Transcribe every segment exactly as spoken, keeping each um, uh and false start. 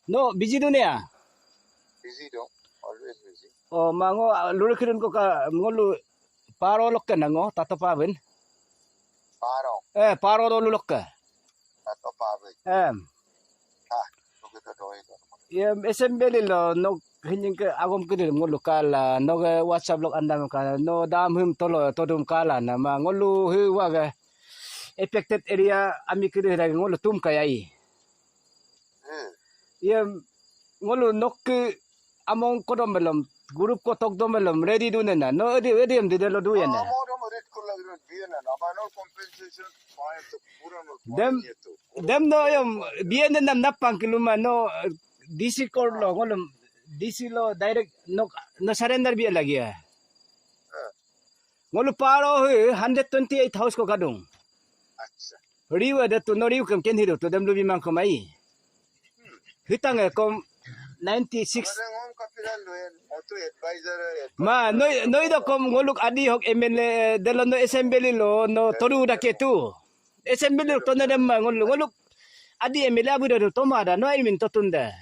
No, busy dunia. Busy dong, always busy. Oh, mango lurikidun ko ka ngolu paro lokke nango, tato pabin. Paro. Eh, paro dolu lokke. Tato pabin. Em. Ah, begitu doi dong. Ya, assembly lo, no, hinying ke agom kidin ngolu kala, no ke WhatsApp lok andam ka, no dam him tolo, todum kala, nama ngolu hi waga affected area ami kidin ngolu tum kayai. Iya, ngolu nokke among kodom belum, group kotok dom belum, ready dune na. No, edi, edi em dide lo duye na. Dem, dem no em, biye ne nam napang kiluma, no, D C call lo, ngolum, D C lo direct, no, no surrender biye lagi ya. Ngolu paro hi hundred twenty eight house ko kadung. Riwa de tu no riu kem ken hiru tu dem lubi mangko mai. Hitang e kom ninety six. Ma, noi, noi do kom ngoluk adi hok M L A, delo no assembly lo, no toru dake tu. Assembly lo tona dem ma ngoluk, ngoluk adi M L A abu do toma da, no I mean totunda.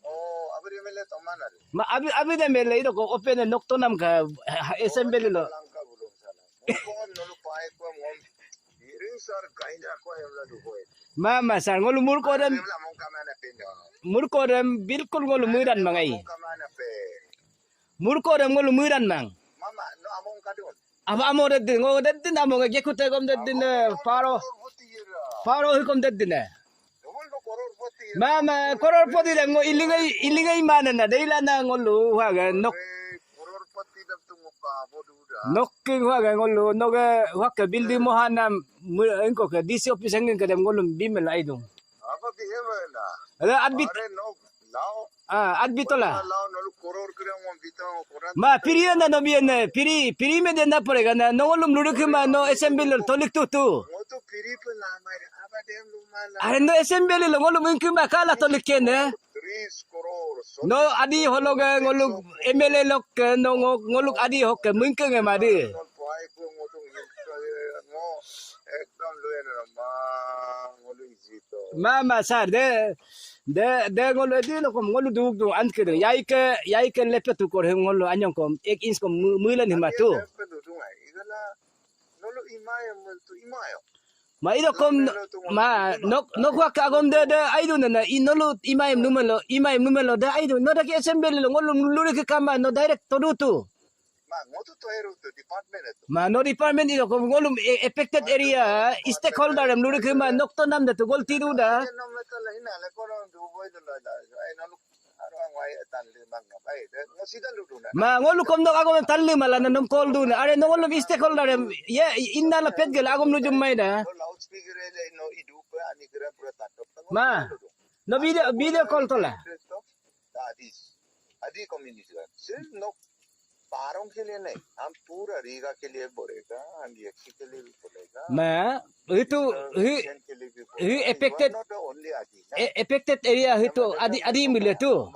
Oh, abu M L A toma na. Ma, abu, abu de M L A ido ko open nok tonam ka, assembly lo. Mama, sar, ngolu murko dem, murko dem, bilkul ngolu muiran mangai. Murko dem ngolu muiran mang. Aba amo deddin, ngo deddin amo nge gekute kom deddin, eh, paro, paro hikom deddin, eh. Mama, koror poti dem ngo ilingai, ilingai mana na, deila na ngolu, waga, nok. Nokke waga ngolu, noge, wake building mohana, engko ke D C office engin ke dem ngolu bimel aidung. Ada adbit. Ah, adbit tola. Ma, piri na no biene, piri, piri me dena pore gana, no ngolum lurikima, no assembly lo tolik tutu. Are no assembly lo ngolum ingkima kala tolik kene. No adi hologe ngoluk M L A lokke no ngo-, ngoluk adi hokke mingkenge madi. Mama sar de, de, de ngolu edi lokom ngolu duk duk anke de. Yaike, yaike lepe tu kor hem ngolu anyong kom ek inch kom mu-, muilan hima tu. Ma ido kom, ma, nok, nok wak agom de, de, aidu nana, i nolu imaim numelo, imaim numelo, de, aidu, no daki assembly lo, ngolu luriki kama, no direct todutu. Ma, no department ido kom, ngolu e-, affected area, stakeholder em luriki ma, nok tonam de tu, gol tidu da. Ma, ngolu kom nok agom tanli mala na nom call duna. Are no ngolu stakeholder em, ye, inna la petgel agom lujum maida. Ma, no video, video call tola. Ma, itu, hi, hi affected, e-, affected area hitu adi, adi mile tu.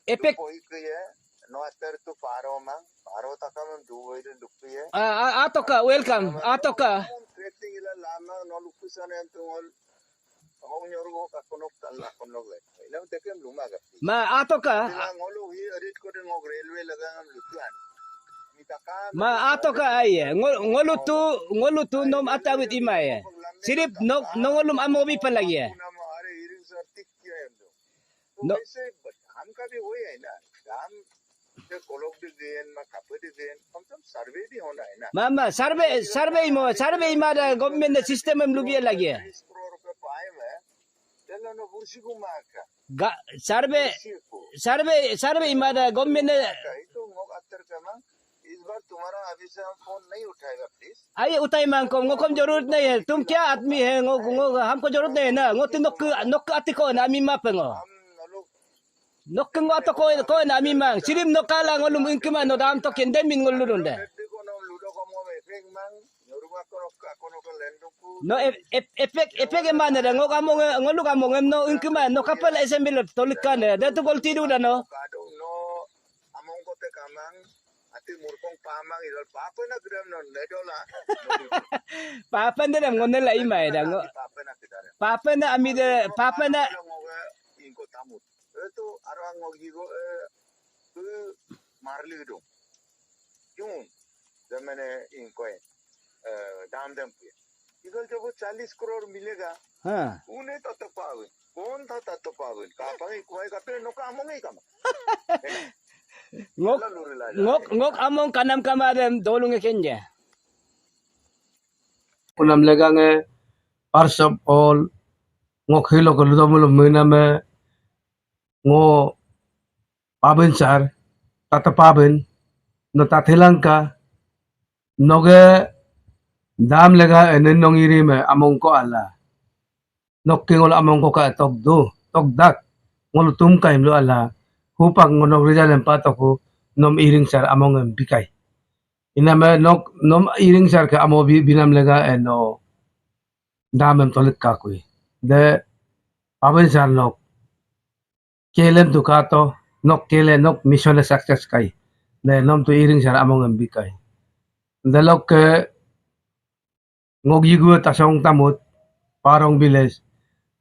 Effect. Ah, ah, atoka, welcome, atoka. Ma, atoka. Ma, atoka aiye. Ngo-, ngolu tu, ngolu tu nom atawit imaye. Sirip no, no ngolum amo bipa lagi ya. No. Mama, survey, survey mo, survey imada government ne system em lubie lagi ya. Ga, survey, survey, survey imada government ne. Aye, utai mangkom, ngokom jarurut nahi hai. Tum kya aadmi hai, ngo, ngo, hamko jarurut nahi hai na. Ngo tu nok, nok atiko na ami mape ngo. Nok ngo atoko ko na ami mang. Sirim no kala ngolum ingkima no dam token demin ngolu donde. No ep-, ep-, epek, epek emana da ngok among, ngoluk among em no ingkima no kapal assembly lo tolikan da tu gol tidu da no. Ti murkong pamang idol papena gedam non nedola. Papena dem ngone la ima eda ngo. Papena gedare. Papena ami de papena. Ngoge ingko tamut. Itu arang ngogi go eh marli dong. Yung zamane ingko eh dam dam pia. Idol jabo chalis crore milega. Ha. Une to to pawe. Kon tha tatopa ben. Kapang ikuai kape no kamong ikama. Ngok, ngok, ngok among kanam kamadem dolung ekenja. Kunam legange, first of all, ngok hilo ke ludo mulo mename, ngo paben sar, tata paben, no tathilangka, noge dam lega enen nong irime among ko ala. Nokke ngolu among ko ka tokdu, tokdak. Ngolu tumkai mlu ala. Hupak ngo nok rijalem patoku, nom iring sar among em bikai. Iname nok, nom iring sar ke amo bi, binam lega eno. Damem tolik kakui. De, paben sar nok. Kelem tu kato, nok kele, nok mission e success kai. De, nom tu iring sar among em bikai. Delokke, ngok yigu tasong tamut, Parong village,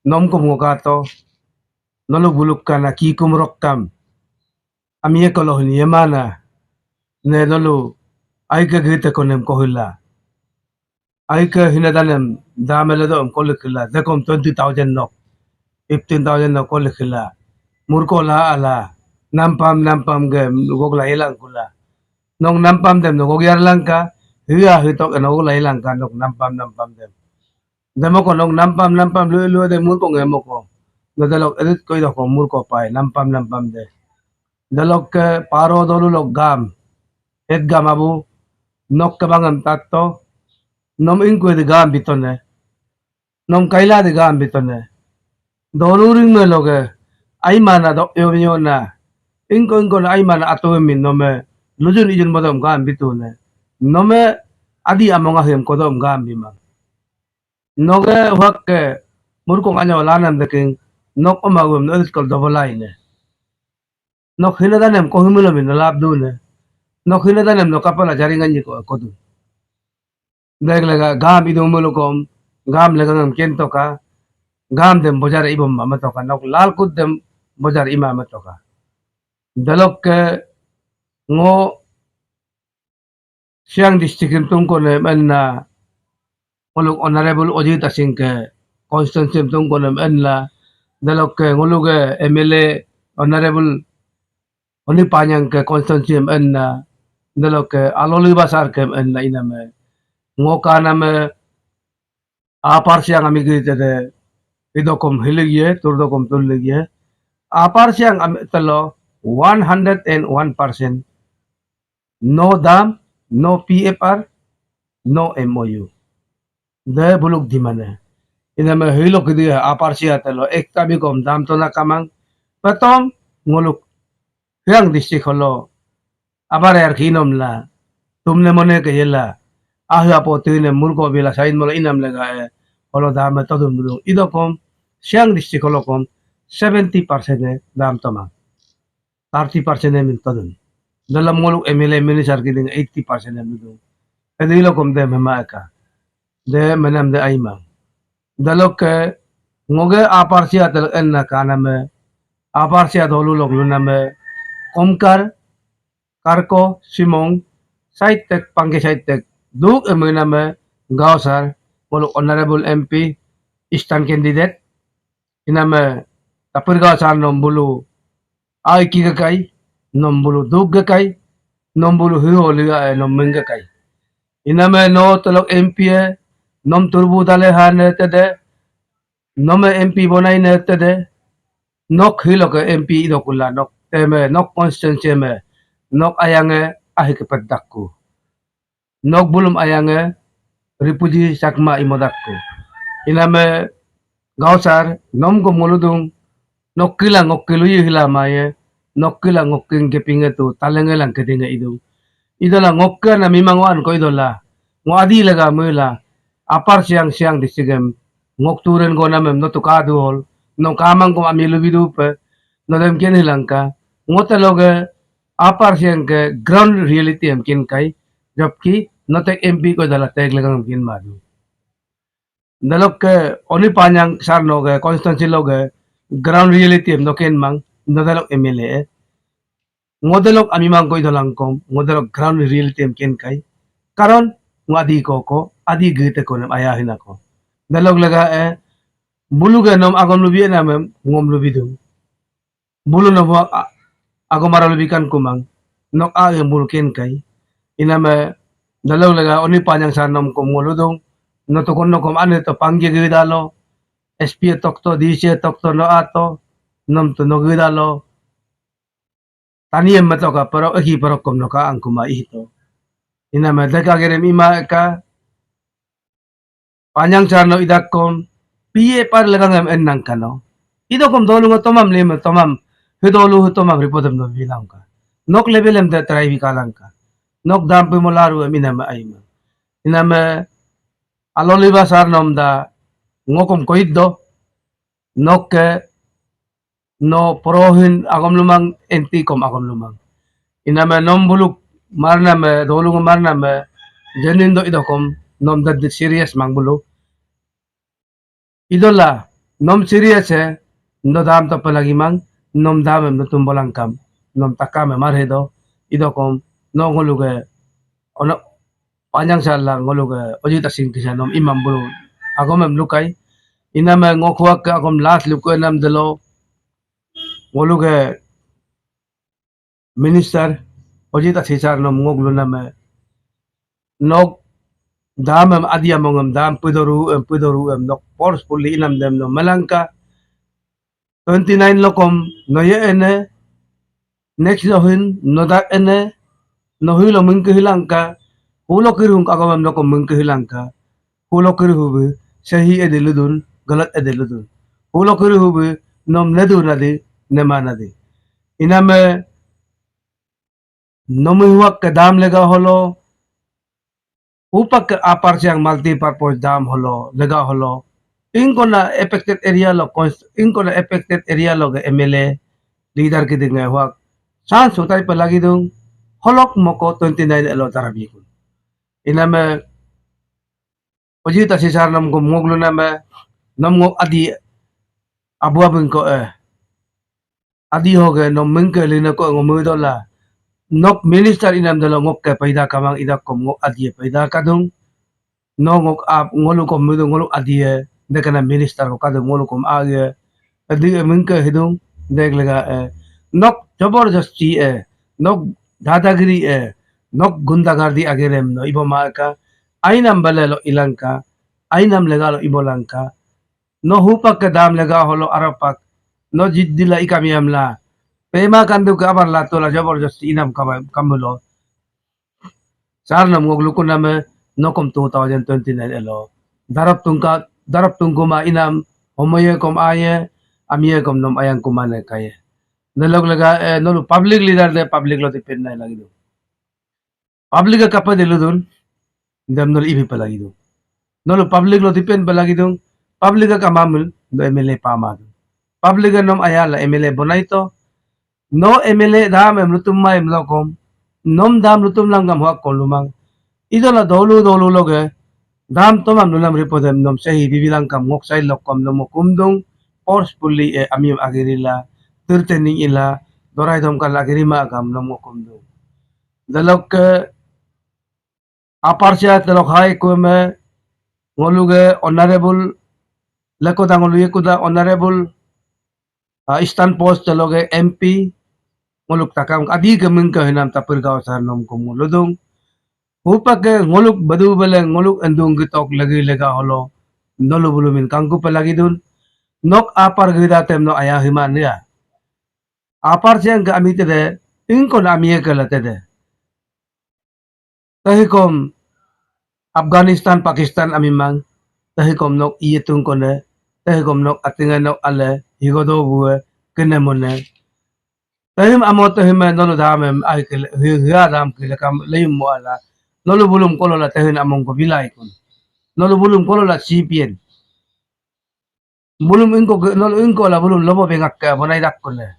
nomkom ngokato, nolu buluk kana kikum rokkam. Ami ekolo hini yemana, ne nolu, aike gete konem kohila. Aike hina danem, damele doem kolikila, dekom twenty thousand nok, fifteen thousand nok kolikila. Murko la ala, nampam nampam ge, gogla ilang kula. Nok nampam dem nok gogiar langka, hia hitok eno gola ilangka nok nampam nampam dem. Demoko nok nampam nampam lu lu de murko ngemoko. No delok edit koi doko murko pai nampam nampam de. Delokke Paro dolu lok gam. Et gam abu nok kebangem tatto. Nom ingkue de gam bitone. Nom kaila de gam bitone. Dolu ring me loge. Aimana dok yo yo na. Ingko ingko na aimana ato min nome. Lujun ijun bodom gam bitune. Nome adi among ahim kodom gam bimang. Noge huakke murkong anyo lanam deking nok omagum no edit kol dobolai ne. Nok hina danem kohimilo min no labdu ne. Nok hina danem no kapala jaringan nyiko kodu. Dek lega gam idung mulukom, gam lega ngam kentoka, gam dem bojar ibom ma metoka, nok lalkut dem bojar ima metoka. Delokke ngo Siang district em tungkone menna, ngoluk Honorable Ojit Tasing ke constituency em tungkone menna, delokke ngoluke M L A Honorable Oni Panyang ke constituency em enna, delokke Aloli Basar ke em enna iname. Ngoka name Upper Siang ami giri tete, idokom hilig ye, turdokom tullig ye. Upper Siang ami telo one hundred and one percent. No dam, no P F R, no M O U. De buluk dimane. Iname hilok kidi Upper Siang telo, ekta bikom dam tona kamang, petom ngoluk Siang district holo, abar yar kinom la, tumne mone ke yela, ahu apo tuine murko bila sain mola inam lega e, holo dam e todum dudung. Idokom, Siang district holo kom, seventy percent e dam tomang. Thirty percent e min todum. Dalam ngoluk M L A minister kiding eighty percent e dudung. Edi ilokom de mema eka. De menam de aimang. Delokke ngoge Upper Siang tel enna kaname, Upper Siang dolulok luname, Komkar, Karko, Simong, Saitek, Pangke Saitek, duk emename, Gaosar, ngoluk Honorable M P, Eastern candidate, iname, Tapir Gaosar nom bulu, aiki gekai, nom bulu duk gekai, nom bulu hiho liga e nom menggekai. Iname no telok M P e, nom turbu dale hane tede, nome M P bonai ne tede, nok hiloke M P idokula, nok teme, nok constituency me, nok ayange ahi kepedakku. Nok bulum ayange refugee Chakma imodakku. Iname Gaosar, nom gom ngoludung, nokkila ngokkilu yi hila maye, nokkila ngokking kepinge tu, talenge lang kedinge idung. Idola ngokke na mimang wan ko idola. Ngo adi lega mela. Upper Siang, Siang district em. Ngok turen go namem no tu kadu hol. No kamang kom ami lubidupe. No dem ken hilangka. Ngo teloge Upper Siang ke ground reality em kinkai, jobki notek M P ko dala tek legang em kin madu. Delokke Oni Panyang sir noke constituency loke ground reality em noken mang, nodelok M L A e. Ngodelok ami mangko idolangkom, ngodelok ground reality em kenkai. Karon, ngo Adi koko, Adi gete konem aya hinako. Delok lega e, buluke nom agom lubi enamem, ngom lubi dung. Bulu nom huak a-, agom ara lubi kan kumang. Nok a em bulu kenkai. Iname, delok lega Oni Panyang sir nomkom ngo ludung. Notukon nokom ane to pangge gedalo. S P tokto, D C tokto no ato. Nom to no gedalo. Tani em metoka perok, eki perok kom noka angkuma ihto. Iname deka gerem ima eka, Panyang sir no idakkom, P A par legang em ennang kano. Idokom dolunga tomam leme tomam, hedolu hetomam report em no bilangka. Nok level em de try bikalangka. Nok dampe molaru em iname aima. Iname aloliba sir nom da ngokom koiddo, nokke no prohin agom lumang, enti kom agom lumang. Iname nom buluk marname, dolung marname, jenin do idokom, nom dadi serious mang bulu. Idola, nom serious e, no dam to pelagi mang, nom dam em no tumbolangkam, nom takam em marhedo, idokom, no ngoluke, ono, Panyang sir la ngoluke Ojing Tasing kísa nom imam bulu agom em lukai. Iname ngok huak ke agom last luku enam delo. Ngoluke minister Ojing Tasing sir nom ngok luname. Nok dam em Adi among em dam pidoru em pidoru em nok forcefully inam dem nom melangka. Twenty nine lokom noye ene, next lohin nodak ene, nohi lo mengke hilangka, hulo kirhung agomem lokom mengke hilangka, hulo kirhu be, sehi ede ludun, galat ede ludun. Hulo kirhu be, nom nedu nadi, nema nadi. Iname, nomi huak ke dam lega holo, upak ke Upper Siang multi purpose dam holo, lega holo. Ingkona affected area lo, cons-, ingkona affected area lo ke M L A, leader ke dingai huak. Chance utai pe lagi dung, holok moko twenty nine elo tarabikun. Iname, Ojing Tasing sir nom kom ngok luname, nom ngok Adi, abu abing ko e. Adi hoge nom mengke lina ko ngo mudola. Nok minister inam delo ngok ke paida kamang idakom ngok Adi paida kadung. No ngok ap ngolukom mudo ngoluk Adi dekana minister ko kadung ngolukom age. Adi e mengke hidung dek lega e. Nok jabardasti e. Nok dadagiri e. Nok gundagardi agerem no ibo ma ka. Ainam bale lo ilangka. Ainam lega lo ibo langka. No hupak ke dam lega holo arapak. No jiddila ikam yamla. Pema kandu ke abar lato la jabardasti inam kama-, kamulo. Sir nom ngok lukuname nokom two thousand twenty nine elo. Darap tungka, darap tungkuma inam, homoye kom aye, amiye kom nom ayang kumane kaye. Nelok lega, eh, nolu public leader de public lo depend nai lagi do. Public ka kapa de ludun, dem nolu ibi pe lagi do. Nolu public lo depend pe lagi do, public ka mamul, do M L A pama do. Public ka nom ayala M L A bonai to, no M L A dam em lutum ma em lokom, nom dam lutum langgam huak kon lumang. Idola dolu dolu loge, dam tomam lunam ripo dem nom sehi bibilang kam ngok sai lokom nom kumdung, forcefully e amim agirila, threatening ila, dorai dom kala agirima kam nom kumdung. Delokke Upper Siang telok hai kueme ngoluge honorable, leko da ngolu yekuda honorable, ah, Eastern Post teloge M P, ngoluk takam Adi ke mengke hinam tapir gau sar nom kom ngoludung. Hupake ngoluk badu bele ngoluk endung gitok lagi lega holo, nolu bulumin kangku pelagi dun, nok apar gida tem no ayang himan ya. Upper Siang ke ami tede, ingkon ami ke la tede. Tahikom Afghanistan, Pakistan ami mang, tahikom nok iye tungkone, tahikom nok atinga nok ale, higodo bue, kene mone. Tahim amo tahim nolu dam em, ai ke, hi-, hia dam ke lekam, leyum mo ala. Nolu bulum kolola tahin among ko bilai kun. Nolu bulum kolola C P N. Bulum ingko ke, nolu ingko la bulum lobo bengak ke, bonai dak kone.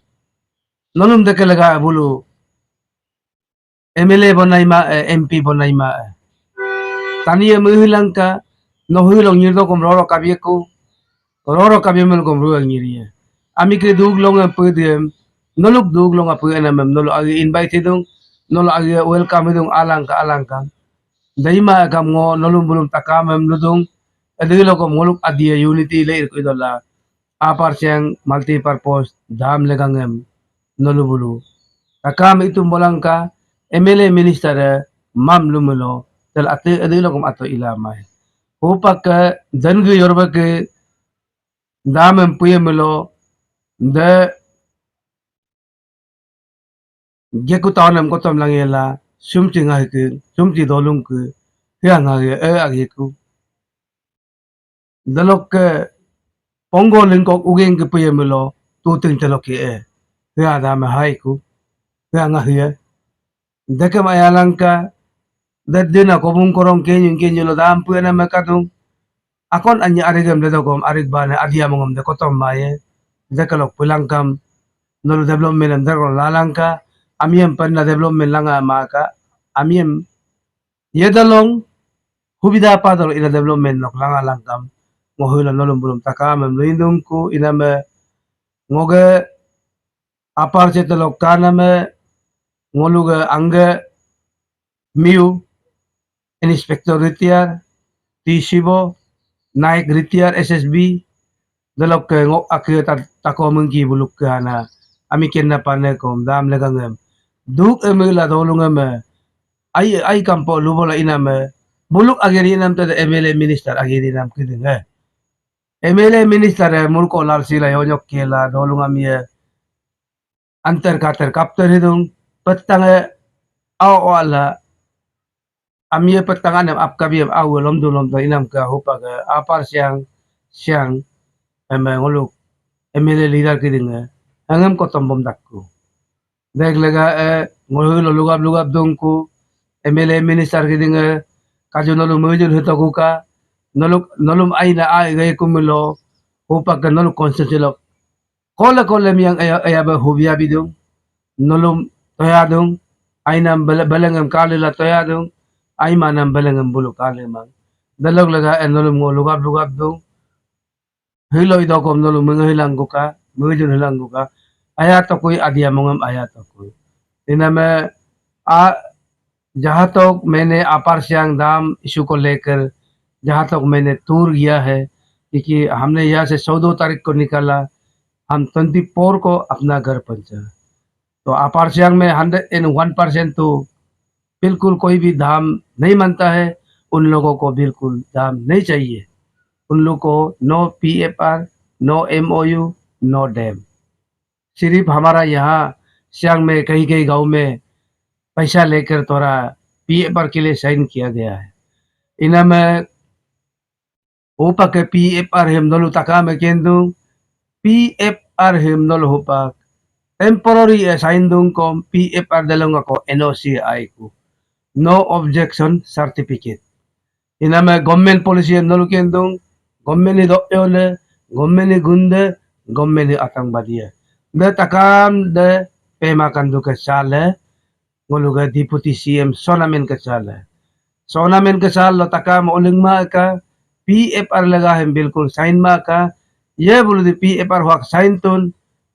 Nolum deke lega bulu. M L A bonaima, eh, M P bonaima, eh. Tanie mehilangka, no hilong nyirdo kom roro kabieku, roro kabie men kom ruang nyirie. Ami ke dug long em pediem, noluk dug long ape enamem, nolu agi invite hidung, nolu agi welcome hidung, alangka, alangka. Daima kam ngo nolum bulum takamem ludung, edilo kom ngoluk adia unity le irku idola. Upper Siang multipurpose dam legangem nolu bulu. Takam itum bolangka M L A minister e mam lumelo tel ate edilo kom ato ilamai. Upak ke dengge yorba ke dam em puye melo de geku taonem kotom langela sumti ngahike sumti dolungke hia ngahe e ageku. Delokke ponggo lingkok uging ke puye melo tuting telokke e hia dame haiku hia ngahie. Dekem ayalangka, dedina kobung korong kenyung kenyung lo dam puye na mekadung. Akon anyi arigem dedokom arig bane adia mongom de kotom maye. Dekelok pulangkam, nolu development em dekon lalangka, amiem penna development langa maka, amiem yedalong hubida padol ina development nok langa langkam. Ngohila nolum bulum takamem luindungku iname ngoge Upper Siang telok kaname ngoluge angge miu Inspector Retired T Sibo, Naik Retired S S B, delokke ngok ake ta-, tako mengki buluk ke ana, ami kenna pane kom, dam legangem. Duk eme la dolung eme, ai, ai kampo lubola iname, buluk ageri inam te M L A minister ageri inam kiding e. M L A minister e murko lal sila yonyok kela dolung amie, antar katar kapter hidung, petang e, au ala, amie petang anem apkabiem au lomdu lomdu inam ke hupa ke Upper Siang, Siang, eme ngoluk, M L A leader kiding e, angem kotom bom dakku. Dek lega e, ngolu lo lugap lugap dungku, M L A minister kiding e, kaju nolu mujun hitoku ka, noluk, nolum aina ai gai kumilo, hupak ke noluk konstitusi lok. Kole kole miang aya, aya be hubia bidung, nolum toya dung, ainam bele-, belengem kali la toya dung, aimanam belengem bulu kali mang. Delok lega e nolum ngo lugap lugap dung, hilo idokom nolu menge hilang guka, mengejun hilang guka. Aya tokui adia mongem aya tokui. Iname a, जहाँ तक मैंने अपर Siang dam issue को लेकर, जहाँ तक मैंने टूर किया है, क्योंकि हमने यहाँ से चौदह तारीख को निकाला, हम ट्वेंटी फ़ोर को अपना घर पहुंचा। तो अपर सियांग में हंड्रेड एंड वन परसेंट तो बिल्कुल कोई भी डैम नहीं मानता है, उन लोगों को बिल्कुल डैम नहीं चाहिए। उन लोगों को no P F R, no M O U, no dam। सिर्फ हमारा यहाँ सियांग में कहीं कहीं गांव में पैसा लेकर थोड़ा P F R के लिए साइन किया गया है। Iname hupak ke P F R hem nolu takame kendung, P F R hem nolu hupak temporary e sain dungkom P F R delonga ko N O C aiku. No objection certificate. Iname government policy hem nolu kendung, government hi doyone, government hi gunde, government hi atang badie. De takam de pemakan duke sale, ngoluga Deputy C M Chowna Mein ke sal hai. Chowna Mein ke sal lo takam olingma ka, P F R lega hem bilkul sign ma ka, ye bulu di P F R huak sign tun,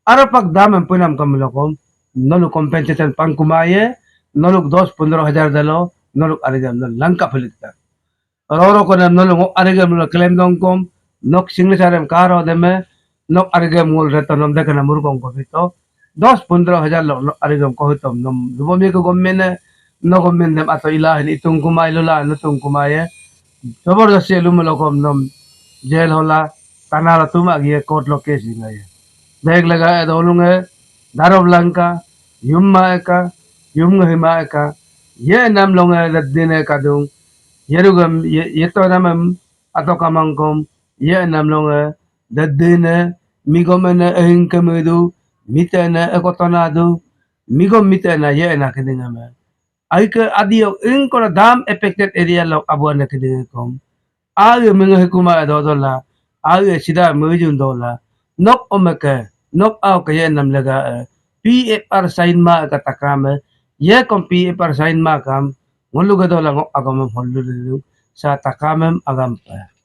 arapak dam em punam kamilokom, nolu compensation pangkumaye, noluk dos pondro hajar dalo, noluk arigam nol langka pelikta. Roro kona nolu ngok arigem nolu claim dongkom, nok signature em karo deme, nok arigem ngol reto nom dekena murkong ko bito. Dos pondro hajar lok nok arigem ko hitom nom. Lubo mi ko gommene, no gommen dem ato ilahin itung kumai lula, nutung kumai e. Jabardasti lume lokom nom. Jail hola, tanala tuma giye court lo case ingaye. Dek lega e dolung e, darab langka, yumma eka, yum ngehima eka, ye nam longe dadine kadung, Yerugam ye-, yetonamem ato kamangkom, ye enam longe, dadene, migomene, ehing kemedu, mitene, ekotonadu, migom mitena, ye ena kedingame. Aike adio ingkora dam affected area lok abuane kedingekom. Aie menge hikuma dodola, aie sida mejun dola, nok omeke, nok au ke ye enam lega e, P F R sign ma eka takame, Yekom paper sign makam, ngolu kedola ngok agomem holu lelu, sa takamem agampe.